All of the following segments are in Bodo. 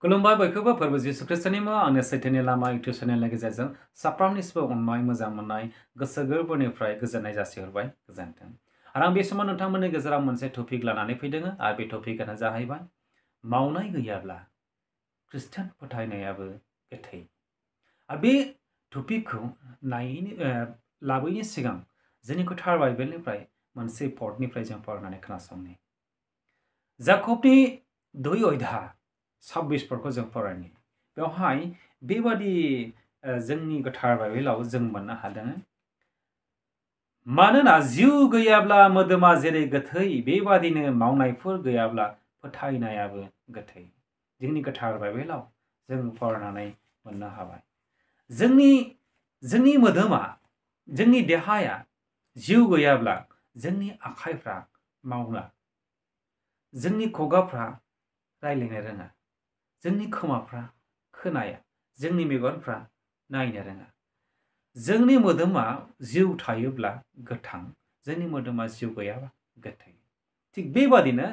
खुलुमबाय बयखौबो फोरबो जिसु ख्रिस्टनि मुङाव आंनि सैथोनि लामा इउटुब चेनेलनि गेजेरजों साफ्रोमनिसिमबो अननाय मोजां मोननाय गोसो गोरबोनिफ्राय गोजोननाय जासिहरबाय गोजोन्थों। आरो आं बे समाव नोंथांमोननि गेजेराव मोनसे टपिक लानानै फैदों आरो बे टपिकआनो जाहैबाय मावनाय गैयाब्ला ख्रिस्टान फोथायनायाबो गोथै। आरो बे टपिकखौ लाबोयैनि सिगां जोंनि गोथार बाइबेलनिफ्राय मोनसे पदनिफ्राय जों फरायनानै खोनासंनि। जाकबनि 2 अध्याय 26 पदखौ जों फरायनि। बेवहाय बेबादि जोंनि गोथार बाइबेलाव जों मोननो हादों। मानोना जिउ गैयाब्ला मोदोमा जेरै गोथै बेबादिनो मावनायफोर गैयाब्ला फोथायनायाबो गोथै। जोंनि गोथार बाइबेलाव जों फरायनानै मोननो हाबाय। जोंनि मोदोमा, जोंनि देहाया जिउ गैयाब्ला जोंनि आखाइफ्रा मावना, जोंनि खुगाफ्रा रायज्लायनो रोङा, जोंनि खोमाफ्रा खोनाया, जोंनि मेगनफ्रा नायनो रोङा। जोंनि मोदोमा जिउ थायोब्ला गोथां, जोंनि मोदोमा जिउ गैयाब्ला गोथै। थिग बेबादिनो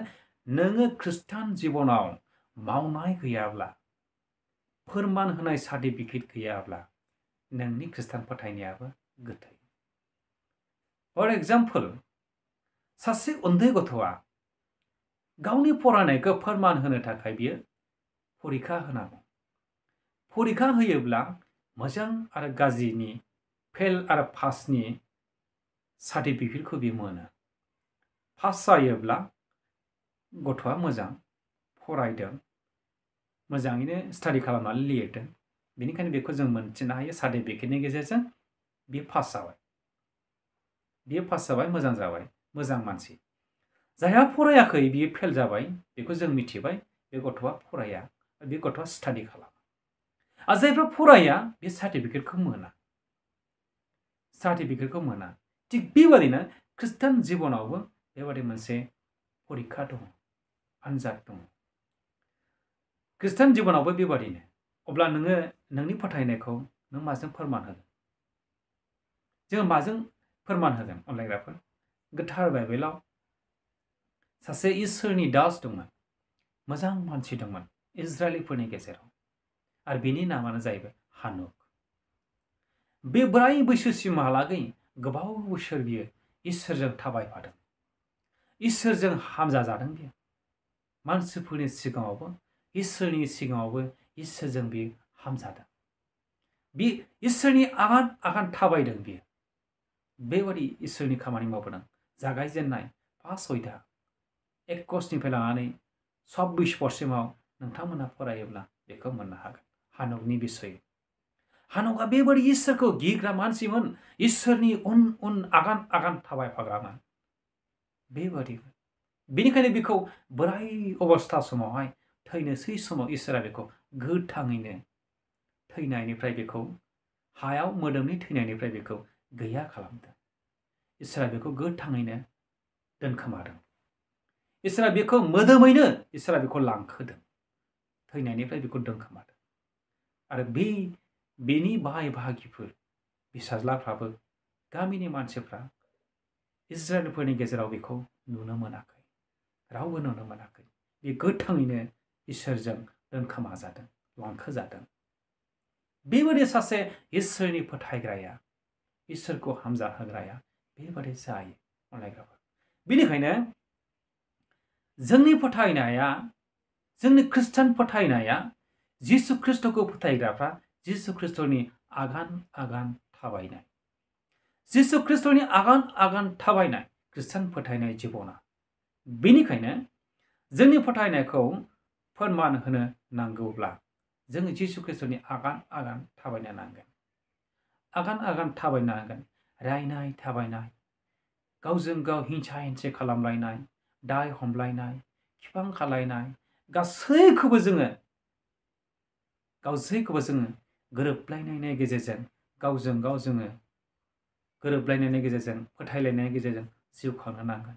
नोङो ख्रिस्टान जिबनाव मावनाय गैयाब्ला, फोरमान होनाय सार्टिफिकेट गैयाब्ला नोंनि ख्रिस्टान फोथायनायाबो गोथै। फर एग्जाम्पल, सासे उन्दै गथ'आ गावनि फरायनायखौ फोरमान होनो थाखाय बियो फरिखा होनांगौ। फरिखा होयोब्ला मोजां आरो गाज्रिनि, फेल आरो पासनि सार्टिफिकेटखौ बियो मोनो। पास जायोब्ला गथ'आ मोजां फरायदों, मोजाङैनो स्टाडि खालामनानै लिरदों, बेनिखायनो बेखौ जों मोनथिनो हायो सार्टिफिकेटनि गेजेरजों बियो पास जाबाय। बियो पास जाबाय, मोजां जाबाय, मोजां मानसि। जायहा फरायाखै बियो फेल जाबाय, बेखौ जों मिथिबाय बे गथ'आ फराया, बे गथ'आ स्टाडि खालामा। आरो जायफ्रा फराया बे सार्टिफिकेटखौ मोना। सार्टिफिकेटखौ मोना। थिग बेबादिनो ख्रिस्टान जिबनावबो बेबादि मोनसे फरिखा दङ, आनजाद दङ। ख्रिस्टान जिबनावबो बेबादिनो। अब्ला नोङो नोंनि फोथायनायखौ नों माजों फोरमान होगोन? जोङो माजों फोरमान होगोन अनलायग्राफोर? गोथार बाइबेलाव सासे इसोरनि दास दंमोन, मोजां मानसि दंमोन इजराइलिफोरनि गेजेराव, आरो बिनि नामानो जाहैबाय हानुक। बे बोराय बैसोसिमहालागै गोबाव बोसोर बियो इसोरजों थाबायफादों, इसोरजों हामजा जादों बियो। मानसिफोरनि सिगाङावबो, इसोरनि सिगाङावबो इसोरजों बियो हामजादों। बे इसोरनि आगान आगान थाबायदों बियो। बेबादि इसोरनि खामानि मावबोदों। जागायजेननाय फार्स्ट अध्याय 21निफ्राय लानानै 26 पदसिमाव नोंथांमोना फरायोब्ला बेखौ मोननो हागोन हानुकनि बिसय। हानुकआ बेबादि इसोरखौ गिग्रा मानसिमोन, इसोरनि उन उन आगान आगान थाबायफाग्रामोन। बेबादि बेनिखायनो बेखौ बोराय अबस्था समावहाय थैनोसै समाव इसोरा बेखौ गोथाङैनो थैनायनिफ्राय बेखौ, हायाव मोदोमनि थैनायनिफ्राय बेखौ गैया खालामदों। इसोरा बेखौ गोथाङैनो दोनखोमादों। इसोरा बेखौ मोदोमैनो इसोरा बेखौ लांखोदों, थैनायनिफ्राय बेखौ दोनखोमादों। आरो बेनि बाहाय बाहागिफोर, फिसाज्लाफ्राबो, गामिनि मानसिफ्रा इजराइलफोरनि गेजेराव बेखौ नुनो मोनाखै, रावबो नुनो मोनाखै। बे गोथाङैनो इसोरजों दोनखोमाजादों, लांखोजादों। बेबादि सासे इसोरनि फोथायग्राया, इसोरखौ हामजा होग्राया बेबादि जायो अनलायग्राफोर। बेनिखायनो जोंनि फोथायनाया, जोंनि ख्रिस्टान फोथायनाया, जिसु ख्रिस्टखौ फोथायग्राफ्रा जिसु ख्रिस्टनि आगान आगान थाबायनाय। जिसु ख्रिस्टनि आगान आगान थाबायनाय ख्रिस्टान फोथायनाय जिबना। बेनिखायनो जोंनि फोथायनायखौ फोरमान होनो नांगौब्ला जोङो जिसु ख्रिस्टनि आगान आगान थाबायनो नांगोन। आगान आगान थाबायनांगोन। रायनाय थाबायनाय, गावजों गाव हिंसा हिंसि खालामलायनाय, दाय हमलायनाय, खिफां खालायनाय, गासैखौबो जोङो गोरोबलायनायनि गेजेरजों, गावजों गाव जोङो गोरोबलायनायनि गेजेरजों, फोथायलायनायनि गेजेरजों जिउ खांनो नांगोन।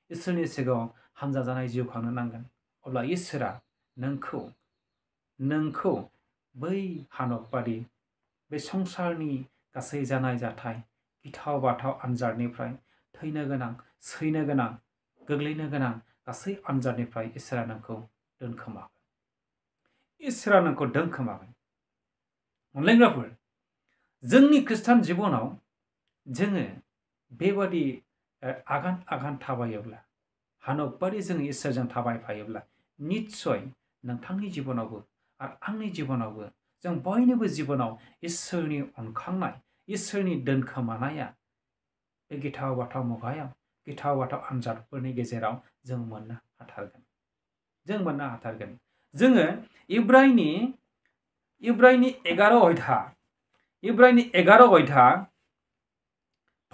इसोरनि सिगाङाव हामजा जानाय जिउ खांनो नांगोन। अब्ला इसोरा नोंखौ बै हानुक बादि बे संसारनि गासै जानाय जाथाय, गिथाव बाथाव आनजादनिफ्राय, थैनो गोनां, सैनो गोनां, गोग्लैनो गोनां गासै आनजादनिफ्राय इसोरा नोंखौ दोनखोमागोन। इसोरा नोंखौ दोनखोमागोन। अनलायग्राफोर, जोंनि खृष्टान जिबनाव जोङो बेबादि आगान आगान थाबायोब्ला, हानक बादि जोङो इसोरजों थाबायफायोब्ला निस्सय नोंथांनि जिबनावबो आरो आंनि जिबनावबो जों बयनिबो जिबनाव इसोरनि अनखांनाय, इसोरनि दोनखोमानाया बे गिथाव बाथाव मुगायाव, गिथाव बाथाव आनजादफोरनि गेजेराव जों मोननो हाथारगोन। जों मोननो हाथारगोन। जोङो इब्रायनि 11 अध्याय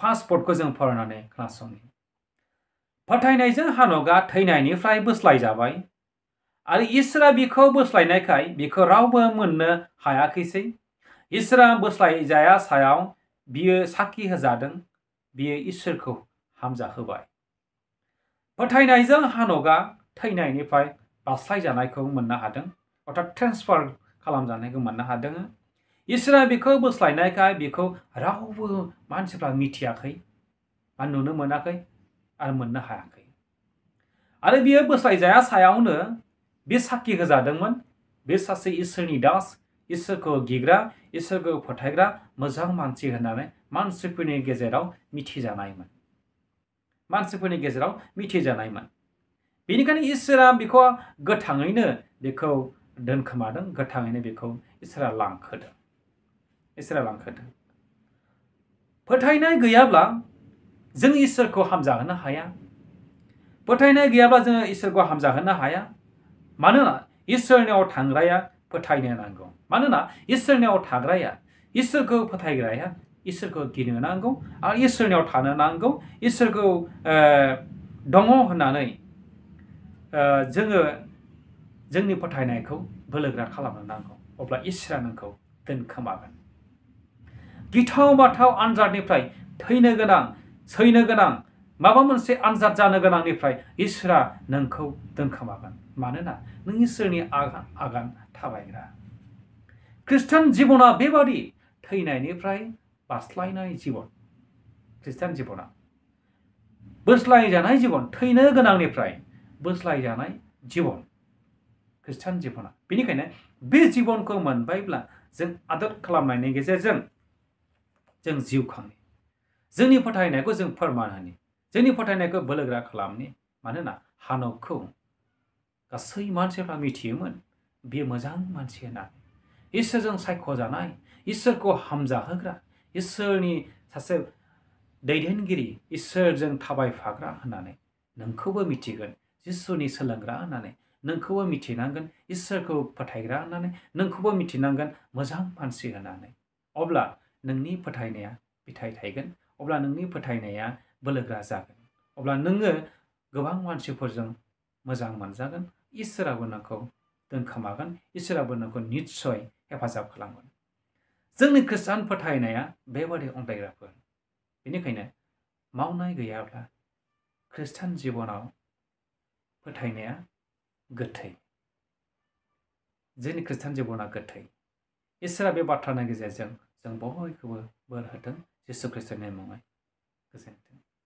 5 पदखौ जों फरायनानै खोनासंनि। फोथायनायजों हानकआ थैनायनिफ्राय बोस्लायजाबाय आरो इसोरा बिखौ बोस्लायनायखाय बिखौ रावबो मोननो हायाखैसै। इसोरा बोस्लायजाया सायाव बियो साखि होजादों, बियो इसोरखौ हामजाहोबाय। फोथायनायजों हानकआ थैनायनिफ्राय बास्लायजानायखौ मोननो हादों, अर्थात ट्रेन्सफार खालामजानायखौ मोननो हादों। इसोरा बिखौ बोस्लायनायखाय बिखौ रावबो मानसिफ्रा मिथियाखै बा नुनो मोनाखै आरो मोननो हायाखै। आरो बियो बोस्लायजाया सायावनो बे साखि होजादोंमोन। बे सासे इसोरनि दास, इसोरखौ गिग्रा, इसोरखौ फोथायग्रा मोजां मानसि होननानै मानसिफोरनि गेजेराव मिथिजानायमोन। बेनिखायनो इसोरा बिखौ गोथाङैनो बेखौ दोनखोमादों, गोथाङैनो बेखौ इसोरा लांखोदों। फोथायनाय गैयाब्ला जों इसोरखौ हामजाहोनो हाया। फोथायनाय गैयाब्ला जोङो इसोरखौ हामजाहोनो हाया। मानोना इसोरनियाव थांग्राया फोथायनो नांगौ। मानोना इसोरनियाव थाग्राया, इसोरखौ फोथायग्राया इसोरखौ गिनो नांगौ आरो इसोरनियाव थानो नांगौ। इसोरखौ दङ होननानै जोङो जोंनि फोथायनायखौ बोलोगोरा खालामनो नांगौ। अब्ला इसोरा नोंखौ दोनखोमागोन। गिथाव बाथाव आनजादनिफ्राय थैनो गोनां, सैनो गोनां, माबा मोनसे आनजाद जानो गोनांनिफ्राय इसोरा नोंखौ दोनखोमागोन। मानोना नों इसोरनि आगान आगान थाबायग्रा। खृष्टान जिबना बेबादि थैनायनिफ्राय बास्लायनाय जिबन। खृष्टान जिबना बोस्लायजानाय जिबन, थैनो गोनांनिफ्राय बोस्लायजानाय जिबन खृष्टान जिबना। बेनिखायनो बे जिबनखौ मोनबायब्ला जों आदद खालामनायनि गेजेरजों जों जिउ खांनि, जोंनि फोथायनायखौ जों फोरमान होनि, जोंनि फोथायनायखौ बोलोगोरा खालामनि। मानोना हानकखौ गासै मानसिफ्रा मिथियोमोन बियो मोजां मानसि होननानै, इसोरजों सायख'जानाय, इसोरखौ हामजाहोग्रा, इसोरनि सासे दैदेनगिरि, इसोरजों थाबायफाग्रा होननानै नोंखौबो मिथिगोन। जिसुनि सोलोंग्रा होननानै नोंखौबो मिथिनांगोन, इसोरखौ फोथायग्रा होननानै नोंखौबो मिथिनांगोन, मोजां मानसि होननानै। अब्ला नोंनि फोथायनाया फिथाइ थायगोन, अब्ला नोंनि फोथायनाया बोलोगोरा जागोन, अब्ला नोङो गोबां मानसिफोरजों मोजां मोनजागोन। इसोराबो नोंखौ दोनखोमागोन, इसोराबो नोंखौ निस्सय हेफाजाब खालामगोन। जोंनि खृष्टान फोथायनाया बेबादि अनलायग्राफोर। बेनिखायनो मावनाय गैयाब्ला खृष्टान जिबनाव फोथायनाया गोथै। जोंनि खृष्टान जिबना गोथै। इसोरा बे बाथ्रानि गेजेरजों जों बयखौबो बोर होथों, जिसु ख्रिस्ट'नि मुङै। गोजोन्थों।